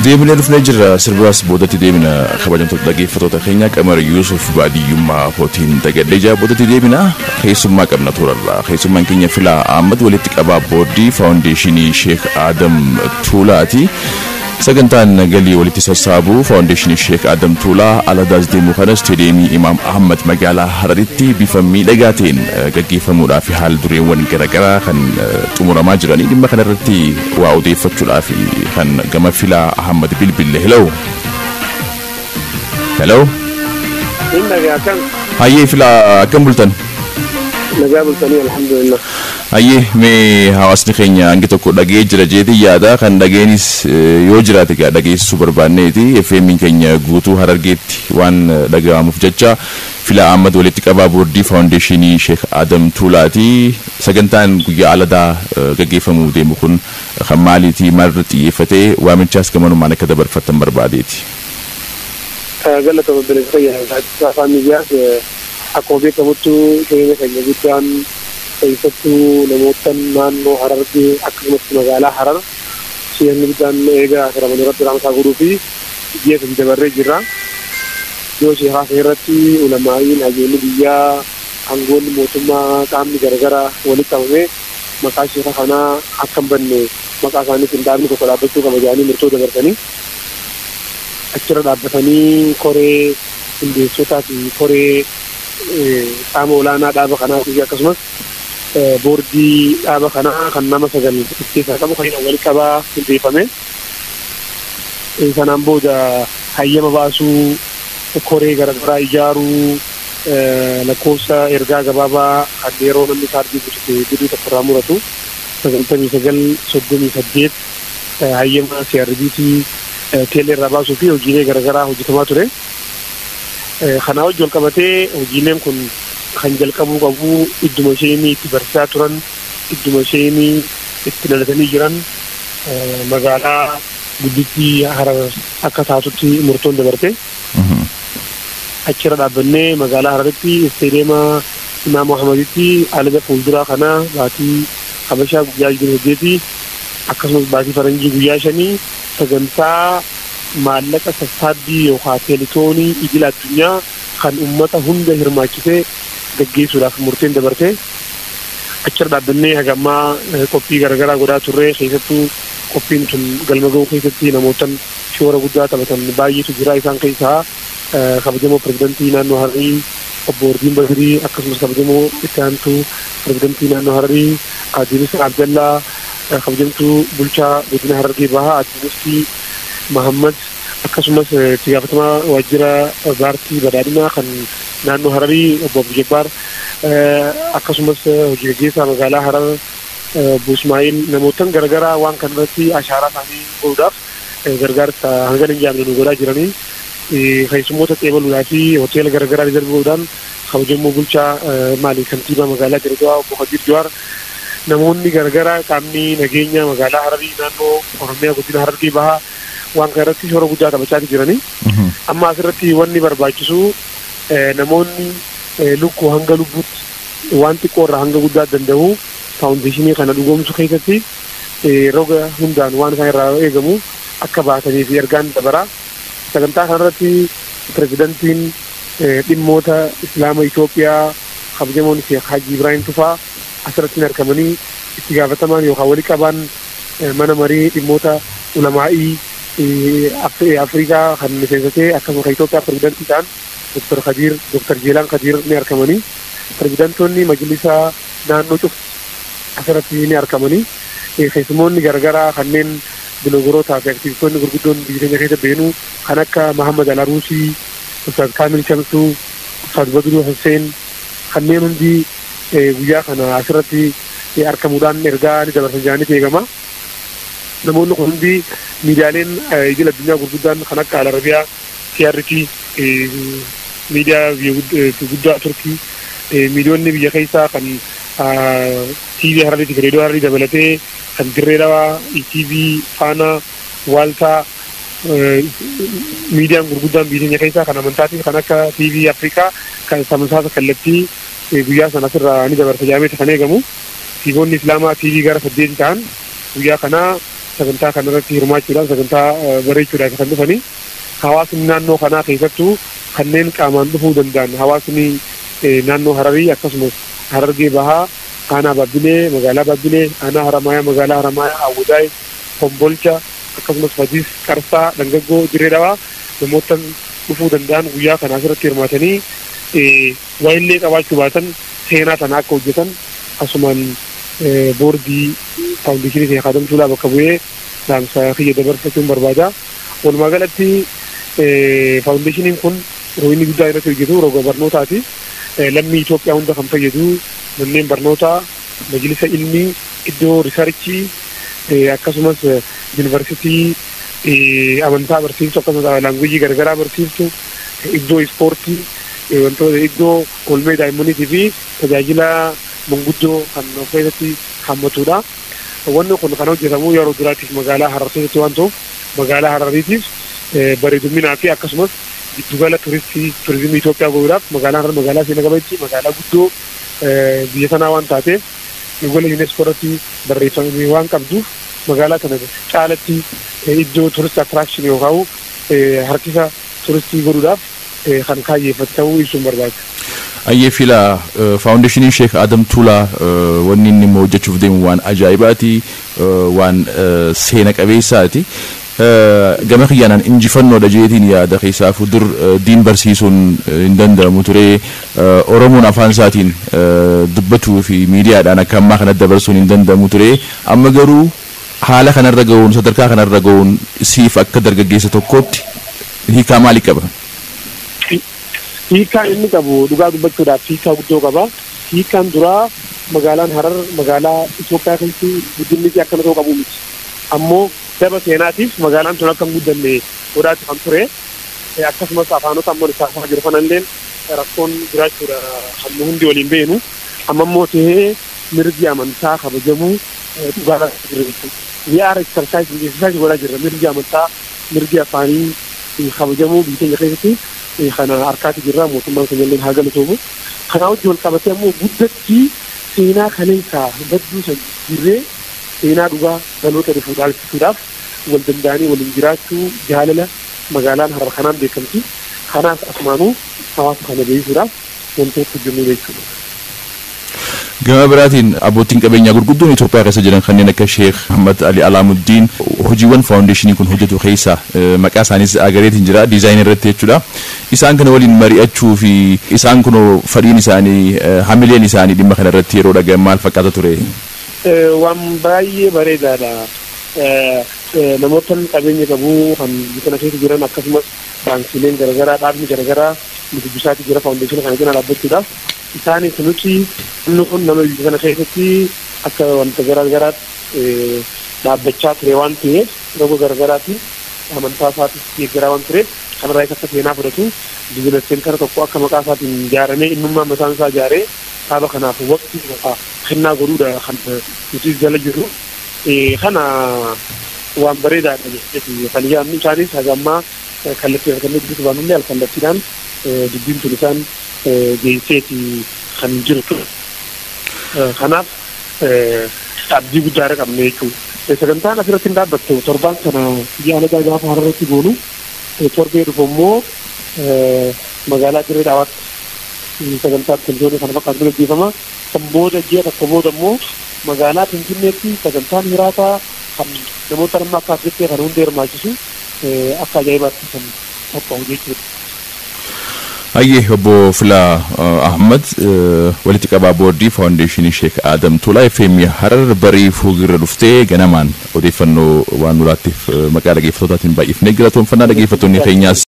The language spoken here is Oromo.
Deebinee dhufnee jirra. Sirbaas boodatti deebina. Kabajamtoota dhaggeeffattoota keenya, Qamar Yuusuf baadiyyummaa kootiin dagadhee jira. Boodatti deebina. Keessummaa qabna toorarraa. Keessummaan keenya Filaa Ahmad, walitti qabaa boordii faawundeeshinii Sheek Adam Tuulaati. Sagantaan galii walitti sassaabuu faawundeeshinii Sheek Adam Tuulaa aladaas deemuu kana isteediyeemii Imaam Ahmad magaalaa Hararitti bifa miidhagaa ta'een gaggeeffamuudhaaf haala dureewwan garaagaraa kan xumuramaa jiranii, dhimma kanarratti waa odeeffachuudhaaf kan gama Filaa Ahmad bilbille. Hello. Hello. Hayyee Filaa, akkam bultan? Nagaa bultanii, alhamdulillah. Hayyee, mee hawaasni keenya hangi tokko dhagee jira jeetii yaada. Kan dhageenis yoo jiraate egaa dhageessisuu barbaanneeti. FM'n keenya guutuu Harargeetti waan dhaga'amuuf jecha. Filaa Ahmad, walitti qabaa boordii faawundeeshinii Sheek Adam Tuulaati. Sagantaan guyyaa aladaa gaggeeffamuu deemu kun kan maaliiti? Maalirra xiyyeeffatee? Waamichaas gamanumaan akka dabarfattan barbaadeeti. Galatooma obboleessa fayyaa. Afaan miidiyaas akkuma beekamutti jireenya keenya guddaan keessattuu namoota naannoo Harargee akkasumas magaalaa Harar sheekni guddaan eega asiraman irratti raamsaa godhuu fi ji'a 3 dabarree jirra. Yoo sheekaa irratti ulamaa'iin, hayyoonni biyyaa, aangoonni mootummaa, qaamni garaagaraa walitti qabamee maqaa sheekaa kanaa akka hin banne, maqaa isaaniitiin dhaabni tokko dhaabbachuu qaba jedhanii murtoo dabarsanii, achirra dhaabbatanii koree hundeessotaa fi koree qaama olaanaa dhaaba kanaa fi akkasumas boordii dhaaba kanaa kan nama 9 of keessaa qabu kan walitti qabaa hundeeffame. Sanaan booda hayyama baasuu, koree garaagaraa ijaaruu, lakkoofsa ergaa gabaabaa kan yeroo namni kaardii guutate giduu tokko irraa muratu 9938, hayyama CRBT teelee irraa baasuu fi hojiilee garaagaraa hojjetamaa ture. Kanaa hojii wal qabatee hojiileen kun kan jalqabuu qabu idduma isheen itti barsiisaa turan, idduma isheen itti dhalatanii jiran, magaalaa guddittii Harar akka taatutti murtoon dabarte. Achirra dhaabbannee magaalaa Hararitti isteediyeema Imaam Ahmaditti alada fuulduraa kana baatii Habashaa guyyaa 28 akkasumas baatii Faranjii guyyaa 5 sagantaa maallaqa sassaabbii yookaan teelitoonii idil addunyaa kan uummata hunda hirmaachisee gaggeessuudhaaf murteen dabarte. Achirra dhaabbannee hagammaa qophii garaagaraa godhaa turre. Keessattuu qophiin tun galma ga'uu keessatti namootan shoora guddaa taphatan baay'eetu jira. Isaan keessaa kabajamoo pirezidantii naannoo Hararii obbo Ordiin Badirii, akkasumas kabajamoo itti aantuu pirezidantii naannoo Hararii Aadde Misir Abdallaa, kabajamtuu bulchaa godina Harargee Bahaa Aadde Muftii Mahammad, akkasumas itti gaafatamaa waajjira paartii badhaadhinaa kan naannoo Hararii obbo Abdul Jabbaar, akkasumas hojii gaggeessaa magaalaa Harar obbo Ismaa'il, namootan garaagaraa waan kana irratti ashaaraa isaanii godhuudhaaf gargaarsa hanga hin jaamne nu godhaa jiranii, keessummoota xeebaluudhaa fi hoteela garaagaraa reserve godhuudhaan kabajamoo bulchaa maali kantiibaa magaalaa Dirredawaa obbo Kadir Jawaar, namoonni garaagaraa, qaamni nageenya magaalaa Hararii, naannoo Oromiyaa godina Harargee Bahaa waan kana irratti shoora guddaa taphachaa jiranii. Amma asirratti wanni barbaachisu namoonni lukkuu hanga lubbuutti, waan xiqqoo irraa hanga guddaa danda'u, faawundeeshinii kana dhugoomsuu keessatti roga hundaan waan isaan irraa eegamu akka baatanii fi ergaan dabaraa. Sagantaa kanarratti pirezidantiin dhimmoota Islaama Itoophiyaa kabajamoon Sheekh Haji Ibrahim Tufaa asirratti argamanii, itti gaafatamaan yookaan walii qabaan mana marii dhimmoota ulamaa'ii Afrikaa kan miseensotee akkasuma kan Itoophiyaa pirezidantii ta'an Dr. Kadir, Dr. Jeelaan Kadir ni argamanii, pirezidantoonni majlisaa naannoo cufti asirratti ni argamanii, keessummoonni garaagaraa kanneen biloogorootaa fi aktivistoonni gurguddoon biyya keenya keessa beenuu kan akka Mahammad Alaruusii, Ustaaz Kaamil Shamsuu, Ustaaz Badruu Hussein, kanneen hundi guyyaa kana asirratti argamuudhaan ergaa ni dabarsan jedhanii eegama. Namoonni kun hundi, miidiyaaleen idil addunyaa gurguddaan kan akka Al Arabiyaa, TRT, miidiyaa guddaa Turkii, miidiyoonni biyya keessaa kan TV Hararii fi Reediyoo Hararii dabalatee kan Dirree Dhawaa, ETV, Faanaa, Waaltaa, miidiyaan gurguddaan biyya keenya keessaa kan amantaatiin kan akka TV Afrikaa kan tamsaasa kallattii guyyaa sana asirraa ni dabarsa jedhamee kan eegamu. TVoonni Islaamaa TV gara 8 ta'an guyyaa kana Sagantaa kanarratti hirmaachuudhaan sagantaa bareechuudhaan kan dhufanii hawaasni naannoo kanaa keessattuu kanneen qaamaan dhufuu danda'an hawaasni naannoo Hararii akkasumas Harargee Bahaa aanaa Baabbilee magaalaa Baabbilee aanaa Haramaayaa magaalaa Haramaayaa Awwadaay Kombolcha akkasumas Fadiis Qarsaa Dangaggoo Dirree Dhawaa namoota dhufuu danda'an guyyaa kana asirratti hirmaatanii waayillee qabaachuu baatan seenaa sana akka hojjetan asumaan boordii faawundeeshinii Sheek Adam Tuulaa bakka bu'ee dhaamsa kiyya dabarfachuun barbaada. Walumaa galatti faawundeeshiniin kun roobni guddaa irratti hojjetu roga barnootaati. Lammii Itoophiyaa hunda kan fayyadu manneen barnootaa, majlisa ilmii, iddoo riisarchii akkasumas yuunivarsiitii amantaa barsiiftu akkasumas laanguujii garagaraa barsiiftu iddoo ispoortii wantoota iddoo oolmee daa'immaniitii fi tajaajila manguddoo kan of keessatti hammatudha. Wanni kun kan hojjetamu yeroo duraatiif magaalaa Harar keessatti waan ta'uuf magaalaa Harariitiif bareeduminaa fi akkasumas giddugala turizimii Itoophiyaa godhuudhaaf magaalaan Harar magaalaa seena qabeettii magaalaa guddoo biyya sanaa waan taateef giddugala UNESCO irratti barreeffamee waan qabduuf magaalaa kana caalatti iddoo turist attraction yookaan harkisa turistii godhuudhaaf kan kaayyeeffate ta'uu ibsuun barbaada. Ayyee Filaa, faawundeeshiniin Sheek Adam Tuulaa wanni inni immoo hojjechuuf deemu waan ajaa'ibaati, waan seena qabeessaati. Gama kiyyaanaan injifannoodha jeetiin yaada keessaafuu dur diin barsiisuun hin danda'amu ture. Oromoon afaan isaatiin dubbatuu fi miidiyaadhaan akka ammaa kanatti dabarsuun hin danda'amu ture. Amma garuu haala kanarra ga'uun sadarkaa kanarra ga'uun siif akka dargaggeessa tokkootti hiikaa maalii qaba? Hiikaa inni qabu dhugaa dubbachuudhaaf hiikaa guddoo qaba. Hiikaan duraa magaalaan Harar magaalaa Itoophiyaa keessatti guddinni ishee akkana ta'uu qabu miti. Ammoo daba seenaatiif magaalaan tun akka hin guddanne godhaati kan ture. Akkasumas afaanota amma isaasaa jiru kanallee rakkoon jiraachuudha kan nu hundi waliin beenu. Amma immoo ta'ee mirgi amantaa kabajamuu dhugaa jira jechuudha. We are exercising exercise godhaa jirra mirgi amantaa mirgi afaanii kabajamuu biyya keenya keessatti kana harkaatti jirra mootummaan keenya illee haa galatoomu. Kanaa wajjin wal qabatee ammoo guddatti seenaa kaleessaa badduu san jirree seenaa dhugaa dhaloota dhufu dhaalchisuudhaaf wal danda'anii waliin jiraachuu jaalala magaalaan Harar kanaan beekamti. Kanaaf asumaanuu hawaasa kana beeksisuudhaaf wantoota hojjennu jechuudha. Gama biraatiin abbootiin qabeenyaa gurguddoon Itoophiyaa keessa jiran kanneen akka Sheek Ahmad Ali Alaamuddin hojiiwwan faawundeeshinii kun hojjetu keessa maqaa isaanis agareetiin jira diizaayinii irratti jechuudha. Isaan kana waliin mari'achuu fi isaan kun fedhiin isaanii hamileen isaanii dhimma kana irratti yeroo dhagahan maal fakkaata ture? Waan baay'ee bareedaadha. Namoota qabeenya qabu kan biyya kana keessa jiran akkasumas baankiileen garaagaraa dhaabni garaagaraa nu dubbisaati jira faawundeeshinii kana cina dhaabbachuudhaaf. Isaanis nuti namni kun nama biyya kana keessatti akka wanta garaagaraatti dhaabbachaa ture waan ta'eef roga garaagaraatiin amantaa isaatis deeggaraa waan tureef kanarraa isa akka seenaa fudhatu biizines seentara tokko akka maqaa isaatiin ijaaramee innummaa mataan isaa ijaaree dhaaba kanaaf waqtii kennaa godhuudha kan nuti jala jirru. Kana waan bareedaadha jechuudha. Kan yaadnu isaanis haga ammaa kallattii argannee dubbisuu baannullee alkallattiidhaan dubbiin tun isaan geesseeti kan jirtu. Kanaaf abdii guddaa irra qabna jechuudha. Sagantaan asirratti hin dhaabbattu torbaan kana biyya alagaa gaafa Hararratti goonu torbee dhufu immoo magaalaa Dirree Dhawaatti sagantaa televiziyoonii kana fakkaatu gaggeeffama. Kan booda ji'a tokko booda immoo magaalaa Finfinneetti sagantaan hiraataa kan namoota amma akka asirratti kan hunda hirmaachisu akka ajaa'ibaatti kan qophaa'u jechuudha. Hayyee obbo Filaa Ahmad walitti qabaa boordii faawundeeshinii Sheek Adam Tuulaa FM Harar barii fuugirra dhuftee ganamaan odeeffannoo waan nu laatteef maqaa dhaggeeffattootaatiin baay'ifnee galatoomfannaa dhaggeeffattoonni keenyaas.